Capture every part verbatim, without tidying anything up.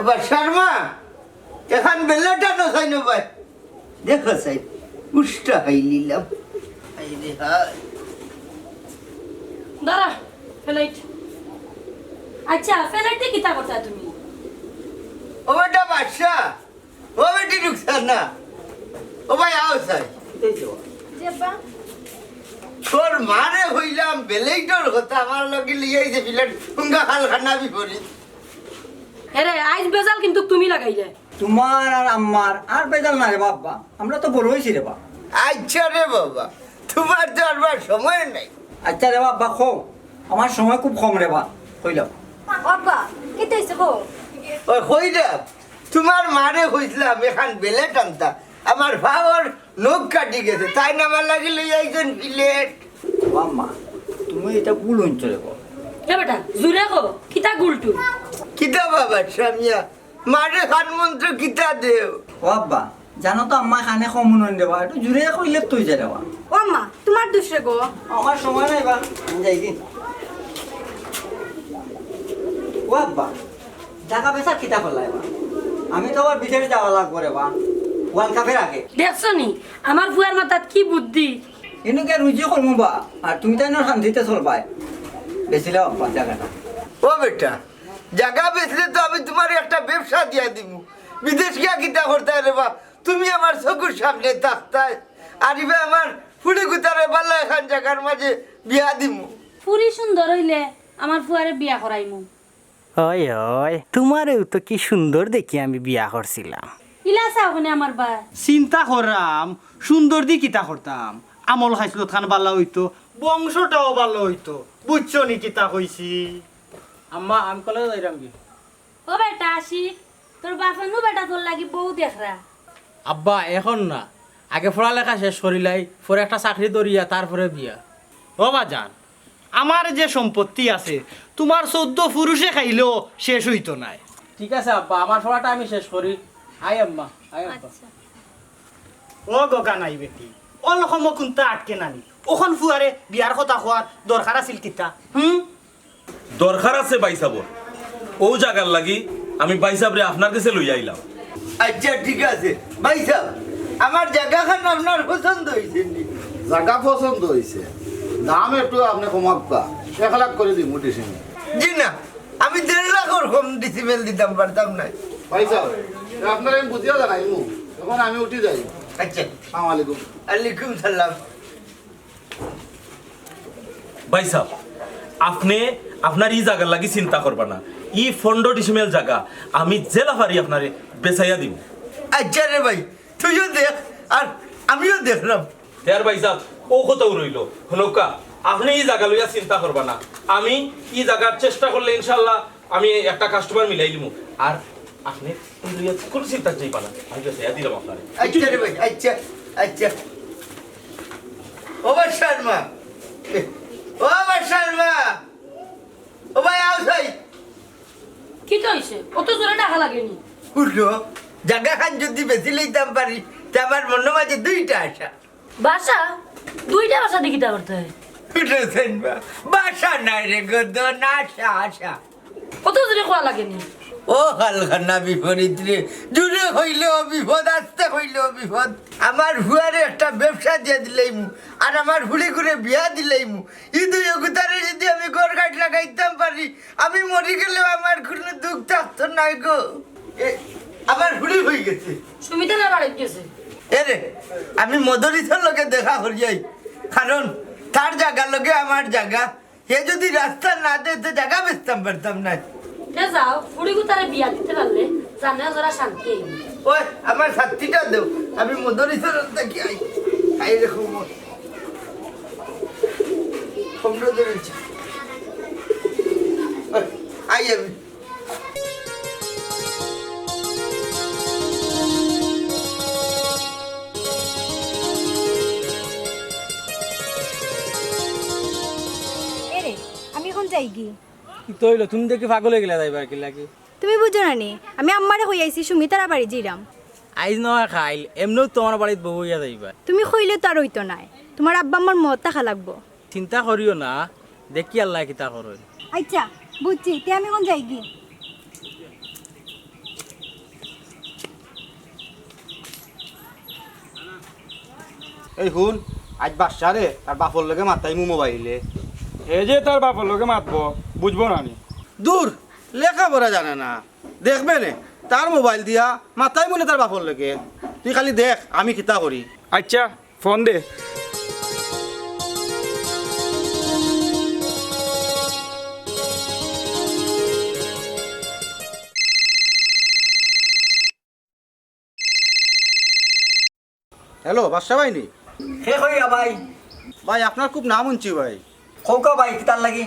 বাদশার মা, এখান বেলেটা না চাই না ভাই। দেখো চাই, উষ্টা খাই নিলাম। হায় রে হায়। দাঁড়া, প্লেট। আচ্ছা, প্লেটে কিতা করতা তুমি? ও বেটা বাদশা, ও বেটি রুকসানা। ও ভাই, আও চাই। জি আব্বা। তোর মারে কইলাম, বেলেইটর কথা আমার লগে লইয়াই যে বিলেট, হুঙ্গা খাল খানা বিপরীত। এরে, আইজ বেজাল কিন্তু তুমি লাগাইলে। তোমার আর আম্মার আর বেজাল না রে বাবা, আমরা তো বড় হইছি রে বা। আচ্ছা রে বাবা, তোমার তো আর বার সময় নাই। আচ্ছা রে বাবা, কও, আমার সময় খুব কম রে বা, কইলাম। আব্বা, কিতা হইছে গো? ওই কইলাম, তোমার মারে কইছিলাম এখান বেলেট আনতা, আমার পাওর নখ কাটি গেছে, তাই না আমার লাগি লই আইছেন বিলেট। ও আম্মা, তুমি এটা ভুল হইছো রে বা। এ বেটা, জুরে কও, কিতা গুলটু? কিতা বাবা, সামিয়া, মারে খান মন্ত্র কিতা দেও? ও আব্বা, জানো তো আম্মা কানে কম হুনইন রে বা, একটু জুরে কইলে তুই যা রে বা। ও আম্মা, তোমার দোষ রে গো। আমার সময় নাই বা, আমি যাই কি। ও আব্বা, জাগা বেচা কিতা করলাই বা? আমি তো আবার বিদেশ যাওয়া লাগবো রে বা, ওয়ার্ল্ড কাপের আগে। দেখছো নি, আমার ফুয়ার মাথাত কি বুদ্ধি। এনুকে রুজি করমু বা, আর তুমি তাই না শান্তিতে চলবায়। বেচিলাও আব্বা জাগাটা। ও বেটা, জাগা বেচলে তো আমি তোমার একটা ব্যবসা দিয়া দিমু। বিদেশ গিয়া কিতা করতায় রে বা? তুমি আমার চকুর সামনে থাকতায়। আর ইবা আমার ফুড়ি গুতারে বালা এখান জাগার মাঝে বিয়া দিমু। ফুড়ি সুন্দর হইলে আমার ফুয়ারে বিয়া করাইমু। ওই, ওই, তোমারেও তো কি সুন্দর দেখি আমি বিয়া করছিলাম। ইলা চাও কেনে আমার বা? চিন্তা করলাম, সুন্দর দি কিতা করতাম, আমল খাইছলত খান বালা হইতো, বংশটাও বালা হইতো। বুঝছো নি কিতা কইছি? আম্মা, আমি কলেজে যাইরাম কি? ও বেটা আশিক, তোর বাপে নু বেটা তোর লাগি বউ দেখরা। আব্বা, এখন না, আগে পড়ালেখা শেষ করিলাই, পরে একটা চাকরি ধরিয়া তারপরে বিয়া। ও বাজান, আমার যে সম্পত্তি আছে, তোমার চৌদ্দ পুরুষে খাইলেও শেষ হইতো নায়। ঠিক আছে আব্বা, আমার পড়াটা আমি শেষ করি। আই আম্মা, আই আব্বা। আচ্ছা। ও গগা নাই বেটি, অল সময় কুন্তা আটকে নানি। অখন ফুয়ারে বিয়ার কথা কওয়ার দরকার আছিল কিতা? হুম? দরকার আছে ভাইসাবর। অউ জাগার লাগি আমি ভাইসাবরে আপনার গেছে লইয়া আইলাম। আচ্ছা, ঠিক আছে। ভাইসাব, আমার জাগাখান আপনার পছন্দ হইছে নি? জাগা পছন্দ হইছে, দাম একটু আপনে কমাউক্কা, এক লাখ করি দিমু ডিসিমেল। জি না, আমি দেড় লাখর কম ডিসিমেল দিতাম পারতাম নায়। ভাইসাব, আপনারে আমি বুঝিয়া জানাইমু, অখন আমি উঠি যাই। আচ্ছা। আসসালামু আলাইকুম। ওয়ালাইকুম সালাম। ভাইসাব, আপনে আপনার ই জাগার লাগি চিন্তা করবা না। ই পনরো ডিসিমেল জাগা আমি যেলা পারি আপনারে বেচাইয়া দিমু। আচ্ছা রে ভাই, তুইও দেখ আর আমিও দেখরাম। তে আর ভাইসাব, অউ কথাউ রইলো। হুনউক্কা, আপনে ই জাগা লইয়া চিন্তা করবা না। আমি ই জাগার চেষ্টা করলে ইনশাআল্লাহ আমি একটা কাস্টমার মিলাই দিমু। আর আপনে ই লইয়া কুনু চিন্তা যাইবা না, আমি বেচাইয়া দিরাম আপনারে। আচ্ছা রে ভাই, আচ্ছা, আচ্ছা। ও বাদশার মা, ও বাদশার মা, ও ভাই, আও চাই। কিতা অইছে? অত জোরে ডাকা লাগে নি? হুনো, জাগাখান যুদি বেচি লইতাম পারি, তে আমার মনর মাঝে দুইটা আশা। বাসা? দুইটা বাসা দি কিতা করতায়? হুনো চাইন বা, বাসা নায় রে গদন, আশা, আশা। অত জোরে কওয়া লাগে নি? ও হালখানা বিপরীত রে, জোরে কইলেও বিপদ, আস্তে কইলেও বিপদ। আমার ফুয়ারে একটা ব্যবসা দিয়া দিলাইমু, আর আমার ফুড়িগুরে বিয়া দিলাইমু। ই দুইও গুতারে যুদি আমি ঘর-ঘাট লাগাইতাম পারি, আমি মরি গেলেও আমার কুনু দুখ থাকতো নায় গো। এ, আমার ফুড়ি অই গেছে। সুমিতা না বাড়িত গেছে। এরে, আমি মদরিছর লগে দেখা করিয়াই, কারণ তার জাগার লগে আমার জাগা, হে যদি রাস্তা না দেয়, তে জাগা বেচতাম পারতাম নায়। তে যাও, ফুড়িগুতারে বিয়া দিতে পারলে জানে যারা শান্তি অইবে। ওই, আমার ছাত্তিটা দেও, আমি মদরিছর থাকি আই। আই রে, খুব পনেরো দিন হইছে। ওই, আই আমি। এরে, আমি অখন যাইগি। কিতা অইলো? তুমি দেখি পাগল অইগেলা যাইবার কিলাগি? তুমি বুঝো না নি? আমি আম্মারে কই আইছি সুমিতার বাড়ি যাইরাম। আইজ নয় কাইল, এমনেও তুমার বাড়িত বউ অইয়া যাইবা। তুমি কইলে তো আর অইতো নায়, তুমার আব্বা আম্মার মত থাকা লাগবো। চিন্তা করিও না, দেখি আল্লায় কিতা করইন। আইচ্ছা, বুঝছি, তে আমি অখন যাইগি। এই হুন, আইজ বাদশারে তার বাপর লগে মাতাইমু মোবাইলে। হে যে তার বাপর লগে মাতবো, বুঝবো না নি? দূর, লেখাপড়া জানে না, দেখবে নে, তার মোবাইল দিয়া মাতাইমু নে তার বাপর লগে। তুই খালি দেখ আমি কিতা করি। আইচ্ছা, ফোন দে। হ্যালো, বাদশা ভাই নি? হে কইরা ভাই? ভাই, আপনার খুব নাম হুনছি ভাই। কউক্কা ভাই, কিতার লাগি?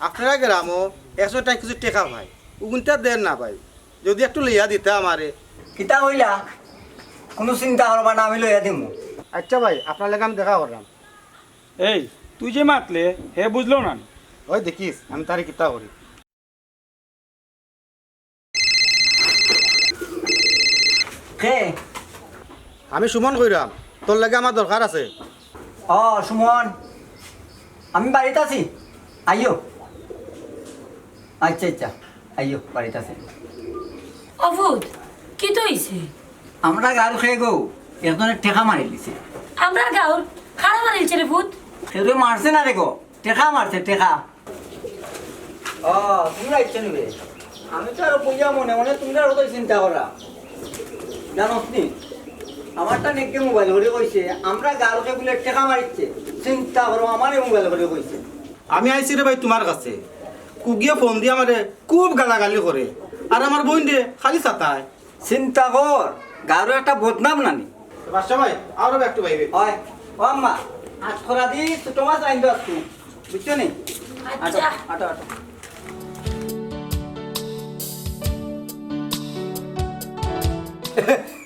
আপনারা গ্রামো একজনে কিছু টেকা পায়, অগুনতা দেন না ভাই, যদি একটু লইয়া দিতা আমারে। কিতা কইলা? কুনু চিন্তা করবা না, আমি লইয়া দিমু। আইচ্ছা ভাই, আপনার লগে আমি দেখা কররাম। এই, তুই যে মাতলে, হে বুঝলো না নি? ওই দেখিস, আমি তারে কিতা করি। কে? আমি সুমন কইরাম, তোর লগে আমার দরকার আছে। ও সুমন, আমি বাড়িত আছি, আইও। আইচ্ছা, আইচ্ছা, আইও, বাড়িত আছি। ও ফুত, কিতা অইছে? আমরার গাঁওর কেউ একজনে টেকা মারিলিছে। আমরার গাঁওর? কারে মারিলিছে রে ফুত? কেউরে মারছে না রে গো, টেকা মারছে, টেকা। ও, তুমরা আইছো নি বে? আমি তো আরো বইয়া মনে মনে তুমরার অতাউ চিন্তা কররাম। জানোস নি? আমারটা নেকে মোবাইল করি কইছে, আমরার গাঁওর কেউ বুলে টেকা মারিছে। চিন্তা করো, আমারে মোবাইল করি কইছে। আমি আইছি রে ভাই তুমার কাছে। কুগিয়ে ফোন দিয়া আমারে খুব গালাগালি করে। আর আমার বইনরে খালি সাতায়। চিন্তা কর, গাঁওর একটা বদনাম না নি। বাদশা ভাই, আরো একটু বাইরে। অয়, ও আম্মা, আটখরা দি ছোট মাছ আইন দে আজকু, বুঝছো নি? আটো, আচ্ছা। আটো, আটো।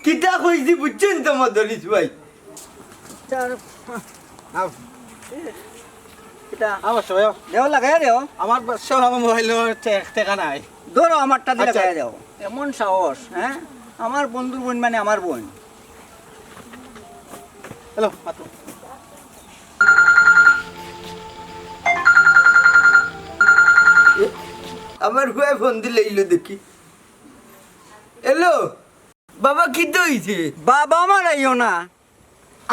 কিতা কইছি বুঝছইন তো মদরিছ ভাই? আও। কিতা? আও, বাদশা ভাই, আও। দেও, লাগাইয়া দেও। আমার বাদশা, আমার মোবাইলো টে-, টেকা নাই। ধরো, আমারটা দি আচ্ছা। লাগাইয়া দেও। এমন সাহস, হ্যাঁ? আমার বন্ধুর বইন মানে আমার বইন। হ্যালো, মাতো। আমার ফুয়ায় ফোন দিলাইলো দেখি। হ্যালো, বাবা, কিতা অইছে? বাবা মারাইও না।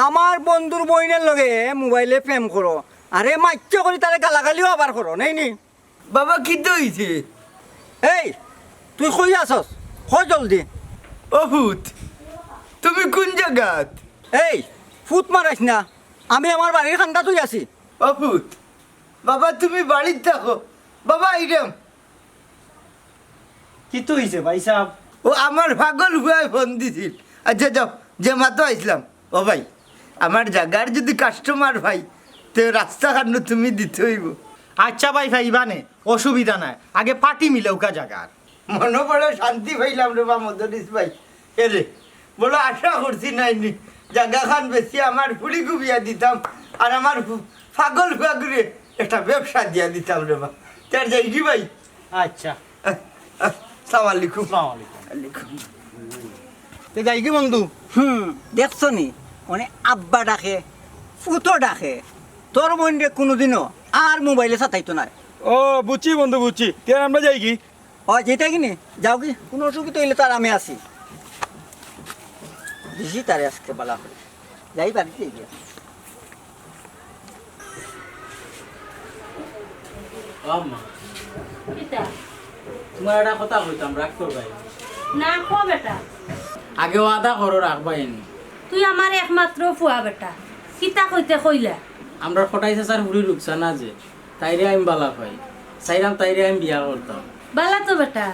আমার বন্ধুর বইনর লগে মোবাইলে প্রেম করো। আরে মাইচ্চ করি তারে গালাগালিও আবার করো, নেই নি? বাবা, কিতা অইছে? এই, তুই কই আছস? ক জলদি। ও ফুত, তুমি কুন জাগাত? এই, ফুত মারাইস না, আমি আমার বাড়ির কান্দাত আছি। ও ফুত, বাবা, তুমি বাড়িত থাকো। বাবা, আইরাম। কিতা অইছে ভাইসাব? ও, আমার পাগল ফুয়ায় ফোন দিছিল। আচ্ছা, যাও, যে মাতো আইছলাম। ও ভাই, আমার জাগার যদি কাস্টমার পাই, তে রাস্তা খানো তুমি দিতে অইবো। আচ্ছা ভাই, পাইবা নে, অসুবিধা নাই, আগে পাটি মিলাউক্কা জাগার। মনো বড় শান্তি পাইলাম রে বা মদরিছ ভাই। এরে, বড় আশা করছি নায় নি, জাগাখান বেচিয়া আমার ফুড়িগু বিয়া দিতাম, আর আমার ফু-, পাগল ফুয়াগুরে একটা ব্যবসা দিয়া দিতাম রে বা। তে যাইগি ভাই? আচ্ছা। আহ, আহ, সালাম আলাইকুম। সালাম আলাইকুম। আলাইকুম। তে যাইগি বন্ধু? হুম, দেখছো নি? মানে আব্বা ডাকে, ফুতো ডাকে। তোর বইনরে কুনুদিনও আর মোবাইলে সাতাইতো নায়। ও, বুঝছি বন্ধু, বুঝছি। তে আমরা যাইগি? ও, যেতা কিনি, যাওগি, কুনু অসুবিধা অইলে তো আর আমি আছি। দিছি তারে আজকে বালা করি। যাই বাড়িত গিয়া। ও আম্মা। কিতা? তুমারে একটা কথা কইতাম, রাগ করবায়? না, ক বেটা। আগে ওয়াদা করো রাখবায় নি। তুই আমার একমাত্র ফুয়া বেটা, কিতা কইতে কইলা? আমরার কটাই চাচার ফুড়ি রুকসানা যে, তাইরে আমি বালা পাই, চাইরাম তাইরে আমি বিয়া করতাম। বালা তো বেটা,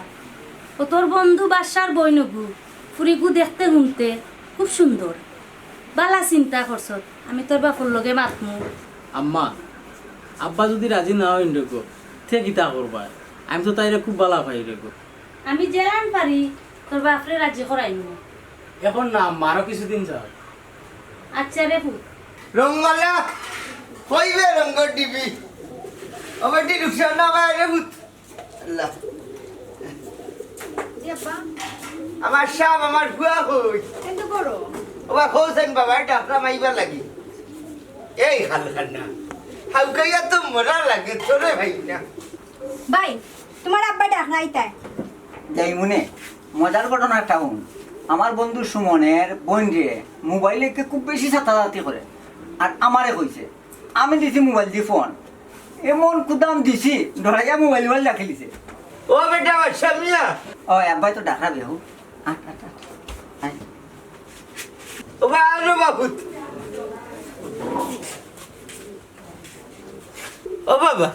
ও তোর বন্ধু বাদশার বইনগু, ফুড়িগু দেখতে হুনতে খুব সুন্দর। বালা চিন্তা করছত, আমি তোর বাপর লগে মাতমু। আম্মা, আব্বা যুদি রাজি না অইন রেগো, তে কিতা করবায়? আমি তো তাইরে খুব বালা পাই রেগো। আমি যেরাম পারি তোর বাপরে রাজি করাইমু। এখন না আম্মা, আরো কিছুদিন যাও। আচ্ছা রে পুত। রঙ্গলা, কইবে রঙ্গর ডিবি। ও বেটি, রুকসানা ভাই রে পুত। আল্লাহ। জি আব্বা। আমার সাব, আমার ফুয়া কই? কিন্তু করো। ওবা কইছেন বাবা, এটা আপনার মাইবার লাগি। এই হালখানা। হাউকাইয়া তো মরা লাগে, তোরে ভাই না। ভাই, তোমার আব্বা ডাক নাই তাই। যাইমুনে, মজার ঘটনা একটা হুন। আমার বন্ধু সুমনের বইনরে মোবাইলে কে খুব বেশি ছাতাছাতি করে, আর আমারে কইছে, আমি দিছি মোবাইল দি ফোন, এমন কুদাম দিছি, ডরাইয়া মোবাইল মোবাইল রাখিলিছে। ও বেটা, বাদশা মিয়া। ও, আব্বায় তো ডাকরা বেহু। আট, আট, আট। আয়। ও বা, আনো বাপুত। ও বাবা,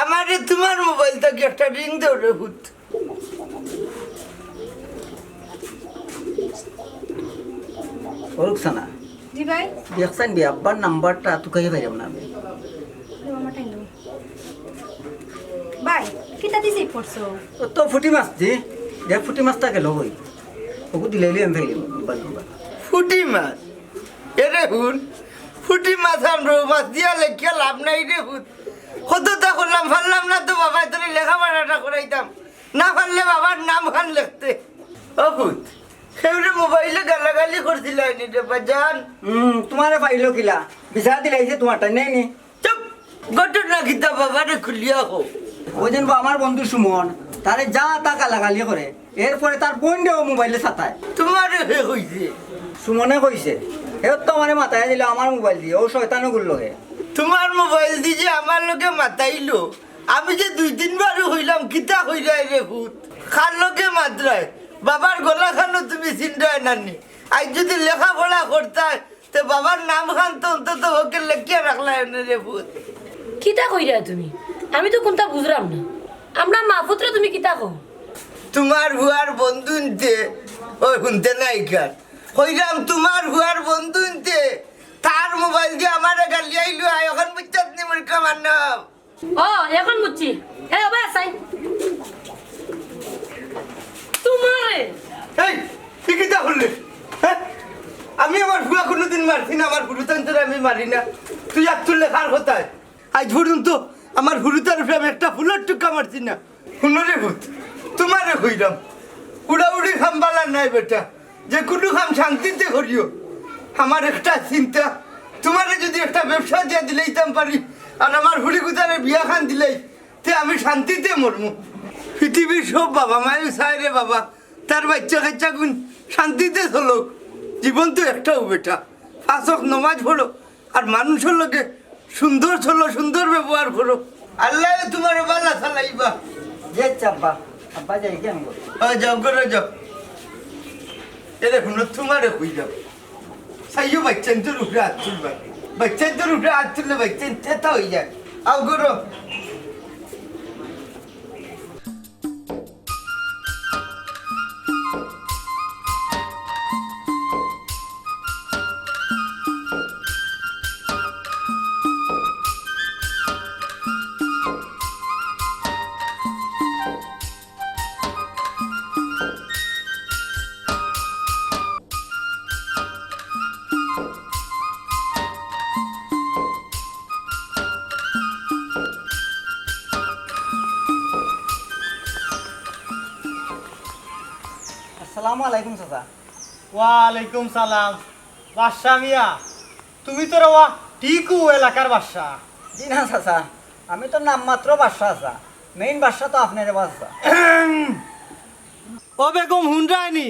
আমারে তোমার মোবাইল থাকি একটা রিং দেও রে পুত। ও রুকসানা। জি ভাই। দেখছাইন বে, আব্বার নাম্বারটা তুকাইয়া পাইরাম না আমি। লো, আমার টাইম লো। ভাই, কিতা দি সেভ করছো? ও তো ফুটি মাছ দি, দেখ ফুটি মাছটা গেল কই? ওগু দিলাইলে আমি পাইলাম আব্বার নাম্বার। ফুটি মাছ? এরে হুন, ফুটি মাছ আর রৌ মাছ দিয়া লেখিয়া লাভ নাই রে পুত। কততা করলাম, পারলাম না তো বাবা, তোরে লেখাপড়াটা করাইতাম। না পারলে বাবার নাম খান লেখতে। ও পুত, কেউরে মোবাইলে গালাগালি করছিলায় নি রে বাজান? হুম, তোমারে পাইলো কিলা? বিছা দিলাইছে তোমারটা, নেই নি? চুপ! ঘটনা কিতা বাবারে খুলিয়া কও। ওই যেন বা আমার বন্ধু সুমন, তারে যা তা গালাগালি করে, এরপরে তার বইনরেও মোবাইলে ছাতায়। তোমারে হে কইছে? সুমনে কইছে। হে তো আমারে মাতাইয়া দিল আমার মোবাইল দি, ও শয়তানগুর লগে। তোমার মোবাইল দি যে আমার লগে মাতাইলো, আমি যে দুই তিনবারও কইলাম, কিতা কইরায় রে পুত? কার লগে মাতরায়? বাবার গলাখানও তুমি চিনরায় না নি। আইজ যুদি লেখাপড়া করতায়, তে বাবার নাম খান তো অন্তত পক্ষে লেখিয়া রাখলায় অনে রে পুত। কিতা কইরায় তুমি? আমি তো কুনতা বুঝরাম না। আমরা মা পুতরে তুমি কিতা কও? তোমার ফুয়ার বন্ধু ইনতে, ওই হুনতে নাই কার। কইরাম তোমার ফুয়ার বন্ধু ইনতে, তার মোবাইল দি আমারে গালিয়াইলো, আয় অখন বুঝছত নি মূর্খ মানব। ও, অখন বুঝছি। এ, ওবা, আছাই। তোমারে। এই, তুই কিতা করলে? হ্যাঁ? আমি আমার ফুয়া কুনুদিন মারছি না, আমার ফুরুতাইন্তরে আমি মারি না। তুই আত তুললে কার কথায়? আইজ পর্যন্ত আমার ফুরুতার উপরে আমি একটা ফুলর টুকা মারছি না। হুনো রে পুত, তোমারে কইরাম, উড়াউড়ি কাম বালা নায় বেটা। যে কুনু কাম শান্তিতে করিও। আমার একটা চিন্তা, তোমারে যুদি একটা ব্যবসা দিয়া দিলাইতাম পারি, আর আমার ফুড়িগুতারে বিয়া খান দিলাই, তে আমি শান্তিতে মরমু। পৃথিবীর সব বাবা মায়ও চায় রে বাবা, তার বাইচ্চা কাইচ্চাগুইন শান্তিতে চলউক। জীবন তো একটাউ বেটা, পাঁচ ওয়াক্ত নমাজ পড়ো, আর মানুষর লগে সুন্দর চলো, সুন্দর ব্যবহার করো। আল্লায় তোমারে বালা চালাইবা। জি আচ্ছা আব্বা, আব্বা যাই কি আমি করি? হ্যাঁ, যাও, ঘরো যাও। এরে হুনো, তোমারে কইরাম। চাইও বাইচ্চাইন্তর উপরে আত তুলবা। বাইচ্চাইন্তর উপরে আত তুললে বাইচ্চাইন তেতা অইযায়। আও ঘরো। আসসালামু আলাইকুম চাচা। ওয়ালাইকুম সালাম। বাদশা মিয়া, তুমি তো রে ওবা টিকু এলাকার বাদশা। জি না চাচা, আমি তো নামমাত্র বাদশা চাচা, মেইন বাদশা তো আপনে রে বাদশা। ও বেগম হুনরায়নি,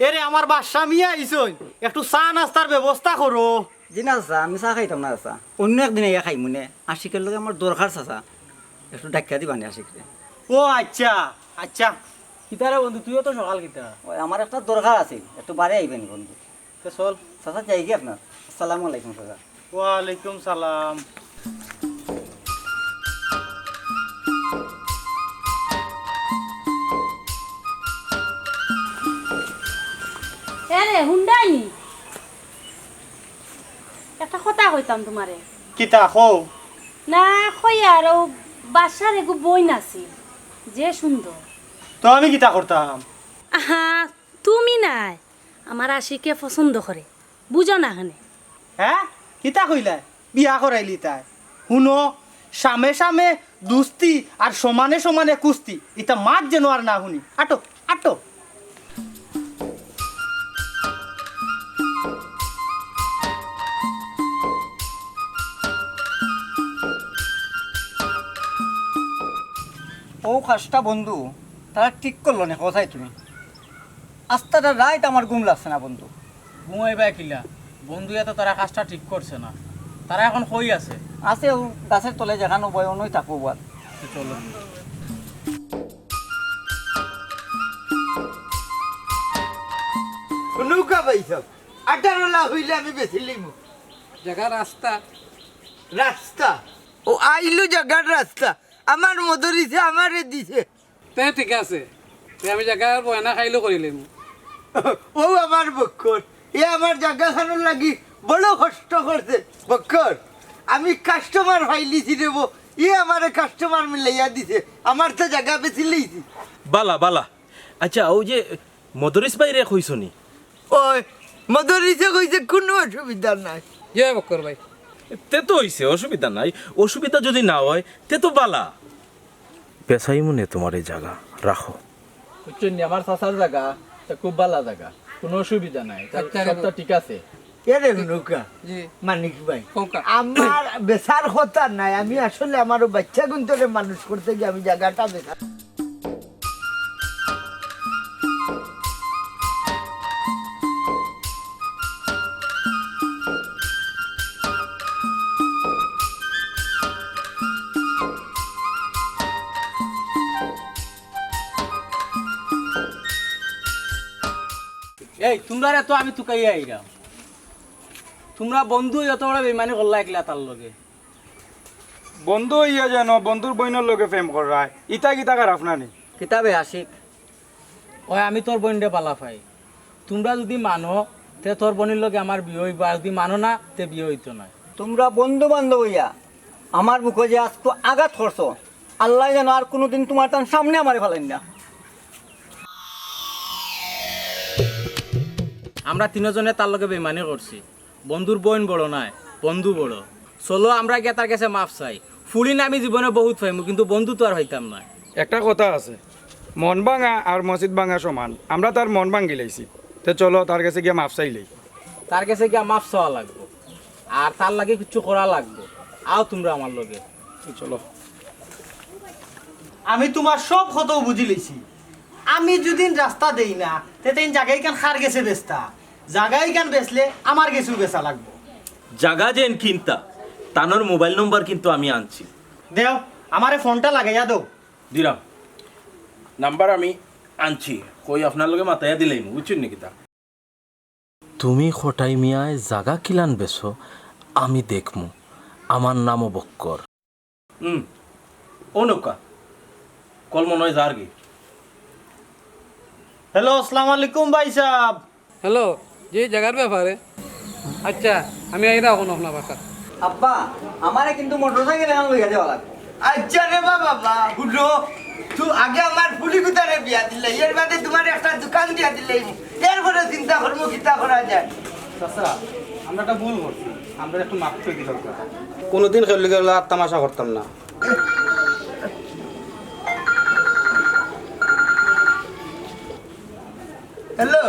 এরে আমার বাদশা মিয়া আইছইন, একটু চা নাস্তার ব্যবস্থা করো। জি না চাচা, আমি চা খাইতাম না চাচা, অইন্য একদিন আইয়া খাইমুনে, আশিকর লগে আমার দরকার চাচা, একটু ডাকিয়া দিবানি আশিকরে। ও আচ্ছা, আচ্ছা। কিতারে বন্ধু, তুইও তো সকাল কিতা? ওই আমার একটা দরকার আছিল, একটু বারে আইবানি বন্ধু। চল, চাচা, যাইগি আপনার। আসসালামু আলাইকুম, চাচা। ওয়ালাইকুম সালাম। এরে, হুনরায়নি? একটা কথা কইতাম তুমারে। কিতা কও? না, কই আর, অউ বাদশার এগু বইন আছিল, যে সুন্দর। তো আমি কিতা করতাম? আহা, তুমি নায়, আমার আশিকে পছন্দ করে, বুঝো না কেনে? হে? কিতা কইলায়? বিয়া করাইলি তাই? হুনো, সামে সামে দুস্তি আর সমানে সমানে কুস্তি, ইতা মাত যেন আর না হুনি। আটো, আটো। অউ কাজটা বন্ধু, তারা ঠিক করলো না, কোথায় তুমি? আস্তাটা রাইত আমার ঘুম লাগছে না বন্ধু। ঘুমাইবা কিলা? বন্ধু, এত তারা কাজটা ঠিক করছে না। তারা এখন কই আছে? আছে অউ গাছের তলে যেখানো বয়, অনই থাকবো বল। তো চলো। নৌকা পাইছ? আঠারো লাখ হইলে আমি বেশি লিমু। জাগা রাস্তা। রাস্তা? ও আইলো জাগার রাস্তা। আমার মদরিছে আমারে দিছে। তে ঠিক আছে, তে আমি জাগার বয়না খাইলো করিলিমু। ও আমার বক্কর, এ আমার জাগা খানোর লাগি বড় কষ্ট করছে। বক্কর, আমি কাস্টমার পাইলিছি রে বো, এ আমারে কাস্টমার মিলাইয়া দিছে, আমার তো জাগা বেশি লইছি। বালা, বালা। আচ্ছা, অউ যে মদরিছ ভাইরে কইছনি? ওই, মদরিছে কইছে কুনু অসুবিধা নাই। ইয়ে বক্কর ভাই। তে তো অইছে, অসুবিধা নাই। অসুবিধা যুদি না অয়, তে তো বালা। বেচাইমু নে তুমার ই জাগা, রাখো। বুঝছইন নি, আমার চাচার জাগা, তে খুব বালা জাগা, কুনু অসুবিধা নাই, তা আচ্ছা রে। সবটা ঠিক আছে। এরে নৌকা, জি। মানিক ভাই, কউক্কা। আমার বেচার কথা নাই, আমি আসলে আমার অউ বাইচ্চাগুন্তরে মানুষ করতে গিয়া আমি জাগাটা বেচা। এই, তুমরারে তো আমি তুকাইয়া আইরাম। তুমরা বন্ধু অইয়া অত বড় বেইমানি করলা একলা তার লগে। বন্ধু অইয়া যেন বন্ধুর বইনর লগে প্রেম কররায়, ইতা কিতা খারাপ না নি? কিতা বে আশিক? ওই আমি তোর বইনরে বালা পাই। তুমরা যুদি মানো, তে তোর বইনর লগে আমার বিয়া অইবো, আর যুদি মানো না, তে বিয়া অইতো নায়। তুমরা বন্ধু বান্ধব অইয়া আমার বুকো যে আজকু আঘাত করছো, আল্লায় যেন আর কুনুদিন তুমার তান সামনে আমারে ফালাইন না। আমরা তিনোজনে তার লগে বেইমানি করছি। বন্ধুর বইন বড় নায়, বন্ধু বড়। চলো আমরা গিয়া তার গেছে মাফ চাই। ফুড়িন আমি জীবনে বহুত পাইমু, কিন্তু বন্ধু তো আর পাইতাম নায়। একটা কথা আছে, মন ভাঙা আর মসজিদ ভাঙা সমান। আমরা তার মন ভাঙ্গিলাইছি, তে চলো তার গেছে গিয়া মাফ চাইলাই। তার গেছে গিয়া মাফ চাওয়া লাগবো, আর তার লাগি কিচ্ছু করা লাগবো। আও তুমরা আমার লগে। চলো। আমি তুমার সব কথাউ বুঝিলিছি। আমি যুদি রাস্তা দেই না, তে তেইন জাগা ইখান কার গেছে বেচতা? জাগা ইখান বেচলে আমার গেছেউ বেচা লাগবো। জাগা যেইন কিনতা, তানর মোবাইল নম্বর কিন্তু আমি আনছি। দেও, আমারে ফোনটা লাগাইয়া দেও। দিরাম। নাম্বার আমি আনছি, কই আপনার লগে মাতাইয়া দিলাইমু, বুঝছইন নি কিতা? তুমি কটাই মিয়ায় জাগা কিলান বেচো, আমি দেখমু। আমার নামও বক্কর। হুম, ও নৌকা, কল মনে হয় যার গি। হ্যালো, আসসালামু আলাইকুম ভাইসাব। হ্যালো, জি, জাগার ব্যাপারে? আচ্ছা, আমি আইরা অখন আপনার বাসাত। আব্বা, আমারে কিন্তু মোটরসাইকেল এখান লইয়া যাওয়া লাগবো। আচ্ছা রে বাবা, বাবা, হুনো, তুই আগে আমার ফুলিগুতারে বিয়া দিলে, এর বাদে তুমার একটা দোকান দিয়া দিলে, এরপরে চিন্তা করবো কিতা করা যায়। চাচা, আমরা একটা ভুল করছি, আমরা একটু মাফ করে দিলাম। কোনোদিন কেউ লিগে আর তামাশা করতাম না। হ্যালো।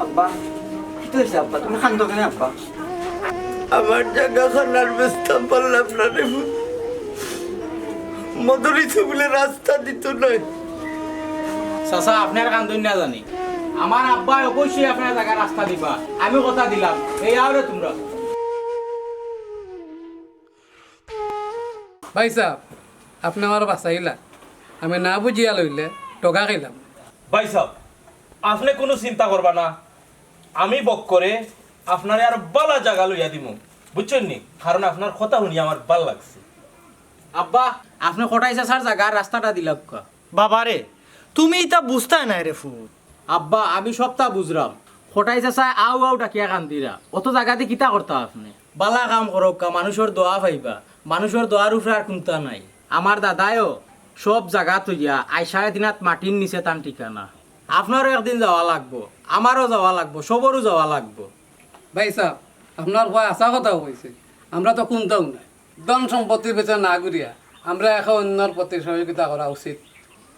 আব্বা, কিতা অইছে আব্বা? তুমি কান্দো কেনে আব্বা? আমার জাগা খান আর বেচতাম পারলাম না রে পুত। মদরিছে বুলে রাস্তা দিতো নায়। চাচা, আপনে আর কান্দইন না জানি। আমার আব্বায় অবশ্যই আপনার জাগা রাস্তা দিবা। আমি কথা দিলাম। এই আও রে তুমরা। ভাইসাব, আপনে আমারে বাচাইলা। আমি না বুঝিয়া লইলে ঠগা খাইলাম। ভাইসাব, আপনে কুনু চিন্তা করবা না, আমি বক্করে আপনারে আরো বালা জাগা লইয়া দিমু, বুঝছইন নি? কারণ আপনার কথা হুনিয়া আমার বালা লাগছে। আব্বা, আপনে কটাই চাচার জাগার রাস্তাটা দিলাউক্কা। বাবারে, তুমি ইতা বুঝতায় নায় রে ফুত। আব্বা, আমি সবতা বুঝরাম। কটাই চাচায় আউ আউ ডাকিয়া কান্দিরা। অত জাগাদি কিতা করতা আপনে? বালা কাম করউক্কা, মানুষর দোয়া পাইবা। মানুষর দোয়ার উপরে আর কুন্তা নাই। আমার দাদায়ও সব জাগা থইয়া আইজ সাড়ে তিন আত মাটির নিচে তান ঠিকানা। আপনারও একদিন যাওয়া লাগবো, আমারও যাওয়া লাগবো, সবরও যাওয়া লাগবো। ভাইসাব, আপনার কওয়া হাছা কথাউ কইছে। আমরা তো কুন্তাউ নায়। ধন সম্পত্তির পিছে না ঘুরিয়া আমরা একে অইন্যর প্রতি সহযোগিতা করা উচিত।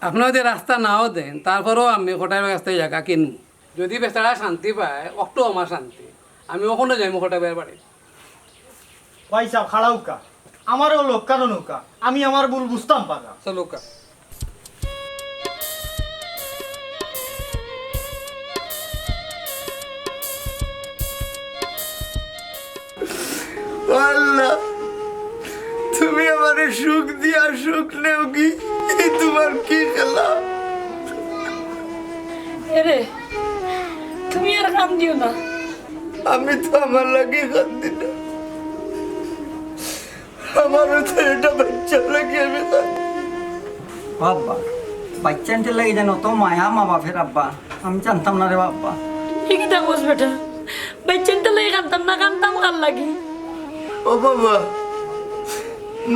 আপনে যদি রাস্তা নাও দেইন, তারপরেও আমি কটাই ভাইর গেছ থাকি জাগা কিনমু। যদি বেচারা শান্তি পায়, অকটু আমার শান্তি। আমি অখনউ যাইমু কটাই ভাইর বাড়ি। ভাইসাব, খাড়াউক্কা, আমারেও লউক্কা নু নৌকা, আমি আমার ভুল বুঝতাম পাররাম। চলউক্কা। আল্লাহ, তুমি আমারে সুখ দিয়া সুখ নেওগি, ই তুমার কি খেলা? এরে, তুমি আর কান্দিও না। আমি তো আমার লাগি কান্দি না, আমারও তো এটা বাচ্চার লাগি আমি কান্দি। ও আব্বা, বাচ্চাইন্তর লাগি যেন অত মায়া মা বাপের আব্বা, আমি জানতাম না রে আব্বা। ই কিতা কস বেটা? বাচ্চাইন্তর লাগি কানতাম না, কানতাম কার লাগি? ও বাবা,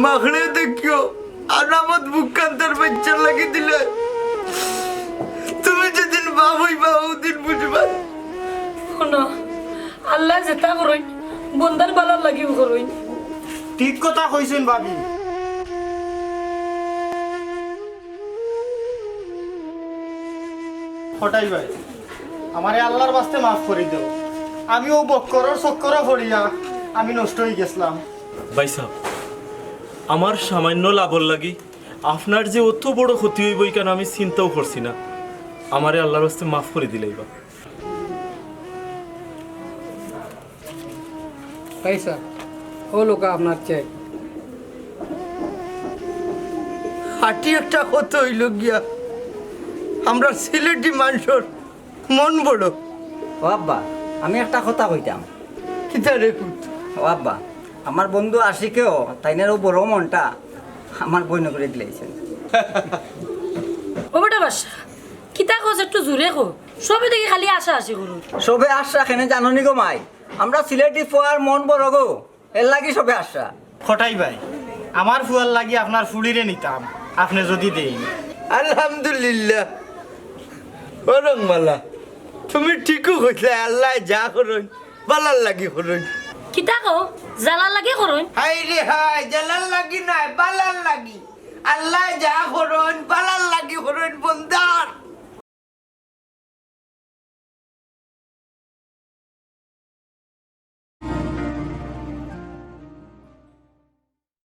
মাখড়ে দেখিও, আনামত বুক কান্দার বাচ্চার লাগি দিলে। তুমি যেদিন বাপ অইবা, অউ দিন বুঝবা। হুনো, আল্লায় যেতা করইন, বন্দার বালার লাগিউ করইন। ঠিক কথা কইছইন ভাবি। কটাই ভাই, আমারে আল্লার ওয়াস্তে মাফ করি দেও। আমি অউ বক্করর চক্করো পড়িয়া আমি নষ্ট অইগেছলাম। ভাইসাব, আমার সামাইন্য লাভর লাগি আপনার যে অত বড় ক্ষতি অইবো, ইখান আমি চিন্তাও করছি না। আমারে আল্লার ওয়াস্তে মাফ করি দিলাইবা। ভাইসাব, অউ লউক্কা আপনার চেক। খাঁটি একটা কথা অইলো গিয়া, আমরা সিলেটি মানষর মন বড়। ও আব্বা, আমি একটা কথা কইতাম। কিতা রে পুত? ও আব্বা, আমার বন্ধু আশিকেও তাইনর অউ বড় মনটা আমার বইনগুরে দিলাইছইন। ও বেটা বাদশা, কিতা কস একটু জুরে ক। সবে দেখি খালি আশা আশি করইন। সবে আশা কেনে জানো নি গো মাই? আমরা সিলেটি ফুয়ার মন বড় গো, এরলাগি সবে আশা। কটাই ভাই, আমার ফুয়ার লাগি আপনার ফুড়িরে নিতাম, আপনে যুদি দেইন। আলহামদুলিল্লাহ। ও রংমালা, তুমি ঠিকউ কইছলায়, আল্লায় যা করইন বালার লাগি করইন। কিতা কও? জালার লাগি করইন? হায়রে হায়, জালার লাগি নায়, বালার লাগি। আল্লায় যা করইন